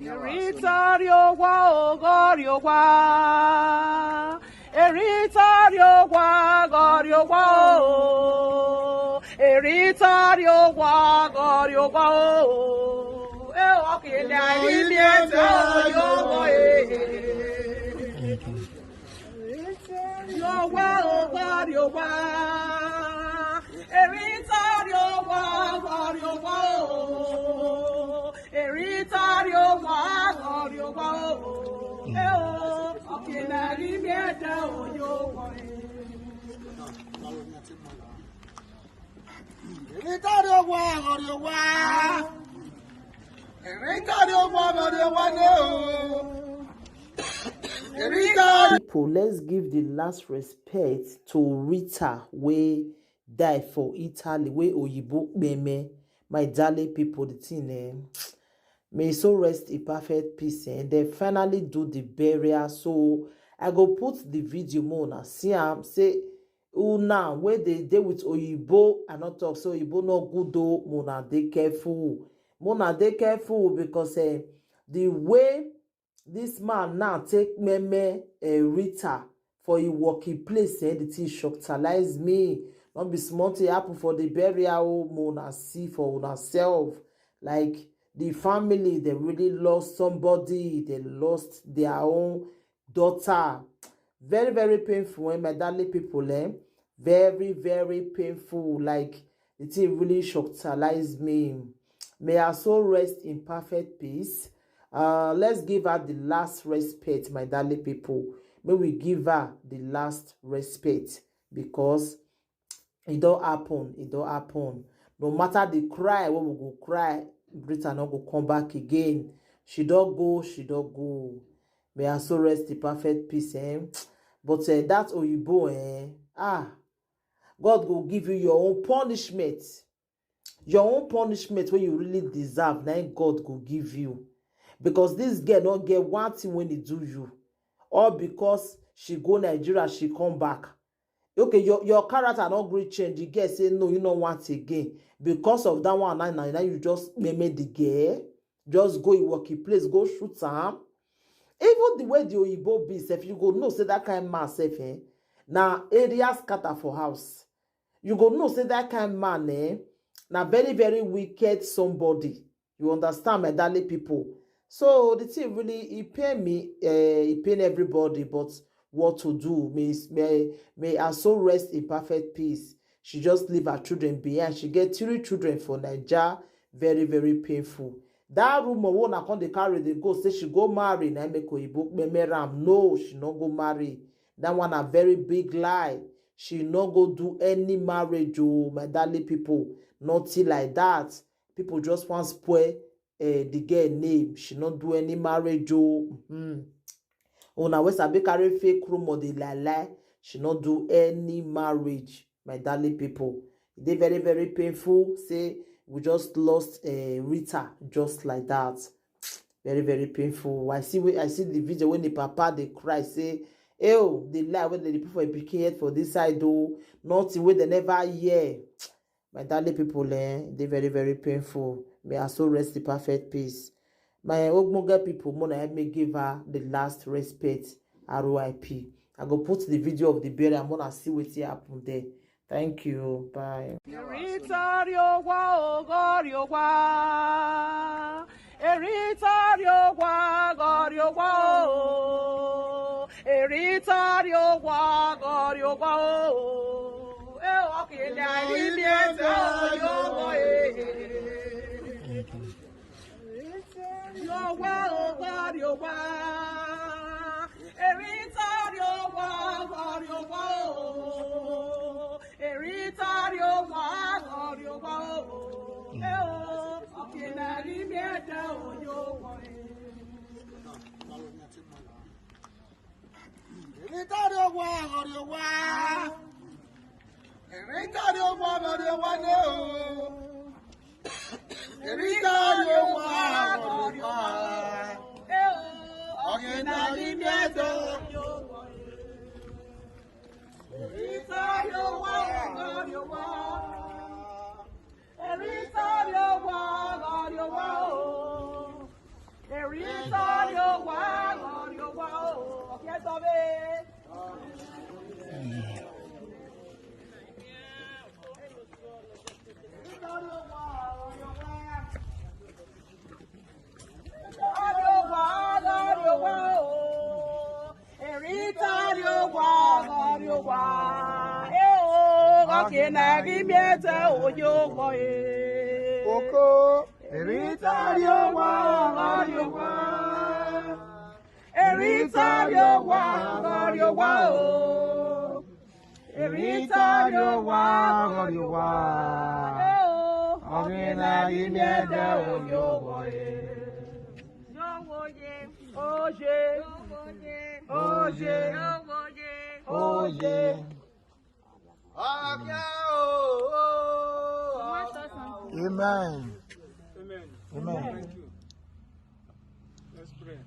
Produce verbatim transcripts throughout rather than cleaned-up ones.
Èrìtàrí ògbà o, gọ̀rí ògbà. Èrìtàrí ògbà, gọ̀rí ògbà o. Èrìtàrí ògbà, gọ̀rí ògbà o. Ẹ wọ́n kì í lè rí mi ẹ̀jẹ̀ òyìnbó ẹ̀. Èrìtàrí ògbà o, gọ̀rí ògbà. Èrìtàrí ògbà, gọ̀rí ògbà o. Èrìtàrí ògbà, gọ̀rí ògbà o. Ẹ o, ọ̀kìnà rí mi ẹ̀jẹ̀ òyìnbó ẹ̀. Èrìtàrí ògbà, gọ̀rí ògbà. Èrìtàrí ògbà, gọ̀rí ògbà ni o. Èrìtàrí. People, let's give the last respect to Rita wey die for Italy, wey oyibo kpeme. My darling people, the thing, eh, may so rest in perfect peace. Eh? They finally do the burial, so I go put the video more una see am say una wey dey dey with oyibo, I no talk say oyibo no good o, una dey careful, una dey careful because, eh, the way this man now take meme, eh, Rita for him working place, eh, the thing shockalize me. No be small thing happen for the burial o, una see for una self. Like, the family, they really lost somebody, they lost their own daughter. Very, very painful, eh, my darling people, eh? Very, very painful. Like, the thing really shockalize me. May her soul rest in perfect peace. Uh, let's give her the last respect, my darling people. May we give her the last respect because e don happen, e don happen. No matter the cry wey we go cry, Rita no go come back again. She don go, she don go. May her soul rest in perfect peace, eh? But, eh, that oyibo, eh? Ah, God go give you your own punishment. Your own punishment wey you really deserve, na im God go give you. Because this girl no get one thing wey e do you. All because she go Nigeria, she come back. Okay, your, your character no gree change. The girl say no, you no want again. Because of that one, now, now, now you just meme the girl. Just go your working place, go shoot am. Even the way the oyibo be sef, you go know say that kind man sef, eh, na area scatter for house. You go know say that kind man, eh, na very, very wicked somebody. You understand, my darling people? So the thing really, e pain me, eh, e pain everybody, but what to do? May, may, may her soul rest in perfect peace. She just leave her children behind. She get three children for Naija. Very, very painful. That rumor wey una come dey carry dey go say she go marry, na im make oyibo kpeme am. No, she no go marry. That one na very big lie. She no go do any marriage o, my darling people. Nothing like that. People just wan spoil, eh, the girl name. She no do any marriage o. Hmm. Una wey sabi carry fake rumor dey lie lie, she no do any marriage, my darling people. E dey very, very painful say we just lost, eh, Rita just like that. Very, very painful. I see wey, I see the video when the papa dey cry say, "Ew, the lie wey dem dey put for him pikin head for this side o, nothing wey dem never hear." My darling people, eh, e dey very, very painful. May her soul rest in perfect peace. My ogbonge people, make una help me give her the last respect, R I P. I go put the video of the burial, make una see wetin happen there. Thank you. Bye. Èrìtàrí ògbà o, gọ̀rí ògbà. Èrìtàrí ògbà, gọ̀rí ògbà o. Èrìtàrí ògbà, gọ̀rí ògbà o. Ẹ wọ́n kì í lè rí mi ẹ̀jẹ̀ òyìnbó ẹ̀. Èrìtàrí ògbà o, gọ̀rí ògbà. Èrìtàrí ògbà, gọ̀rí ògbà o. Èrìtàrí ògbà, gọ̀rí ògbà o. Ẹ o, ọ̀kìnà rí mi ẹ̀jẹ̀ òyìnbó ẹ̀. Èrìtàrí ògbà, gọ̀rí ògbà. Èrìtàrí ògbà, gọ̀rí ògbà ni o. Èrìtàrí ògbà, gọ̀rí ògbà. Ọ̀gẹ̀dẹ̀ ni mẹ́jọ. Èrìtàrí ògbà, gọ̀rí ògbà. Èrìtàrí ògbà, gọ̀rí ògbà o. Èrì Oko. Erita ri owa, ori owa. Erita ri owa, ori owa o. Erita ri owa, ori owa. Ogena ri mi ede ori owa e. Oje. Oje. Oje. Oje. Amen. Amen. Amen. Thank you. Let's pray.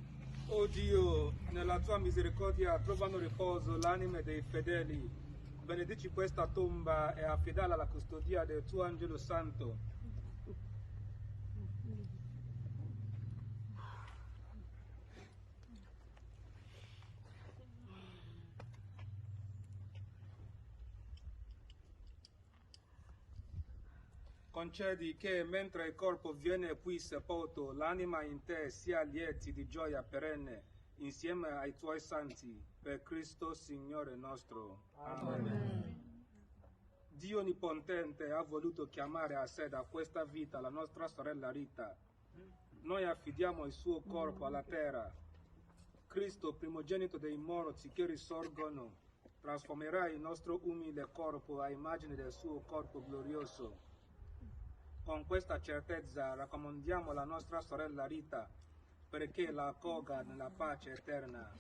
O Dio, nella tua misericordia trovano riposo l'anime dei fedeli. Benedici questa tomba e affidala alla custodia del tuo angelo santo. Concedi che, mentre il corpo viene qui sepolto, l'anima in te sia lieti di gioia perenne insieme ai tuoi santi, per Cristo Signore nostro. Amen. Dio Onnipotente ha voluto chiamare a sé da questa vita la nostra sorella Rita. Noi affidiamo il suo corpo alla terra. Cristo, primogenito dei morti che risorgono, trasformerà il nostro umile corpo a immagine del suo corpo glorioso. Con questa certezza raccomandiamo la nostra sorella Rita, perché la accolga nella pace eterna.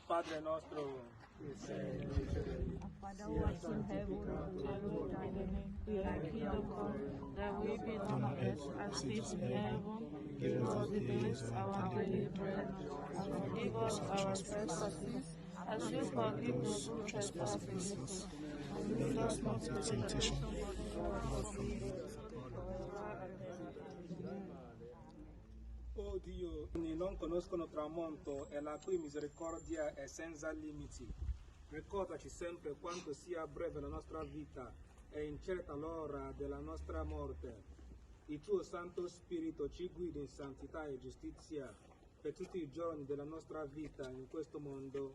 Padre nostro, che sei nei cieli, Father who art in heaven, hallowed be thy name. Thy kingdom come, thy will be done on earth as it is in heaven. Give us this day our daily bread, and forgive us our trespasses, as we forgive those who trespass against us. And lead us not into temptation, but deliver us from evil. O Dio, non conoscono tramonto e la cui misericordia è senza limiti. Ricordaci sempre quanto sia breve la nostra vita e incerta l'ora della nostra morte. Il tuo Santo Spirito ci guidi in santità e giustizia per tutti i giorni della nostra vita in questo mondo,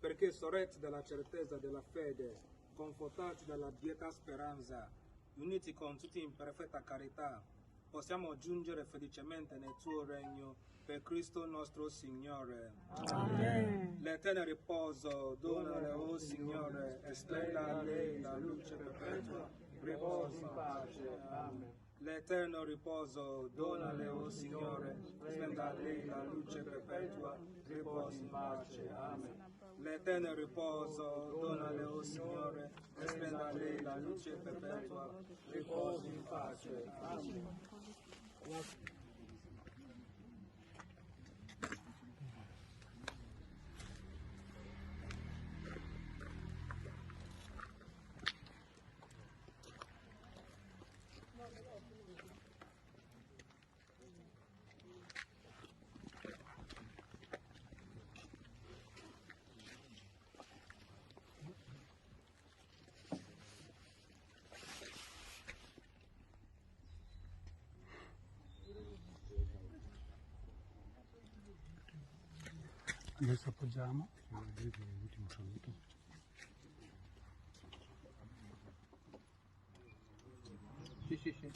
perché sorretti dalla certezza della fede, confortati dalla beata speranza, uniti con tutti in perfetta carità, possiamo giungere felicemente nel tuo regno per Cristo nostro Signore. Amen. L'eterno riposo donale, o Signore, e splenda a lei la luce perpetua, riposi in pace. Amen. L'eterno riposo donale, o Signore, splenda a lei la luce perpetua, riposi in pace. Amen. L'eterno riposo donale, o Signore, e splenda a lei la luce perpetua, riposi in pace. Amen. Adesso appoggiamo, l'ultimo saluto. Sì, sì, sì.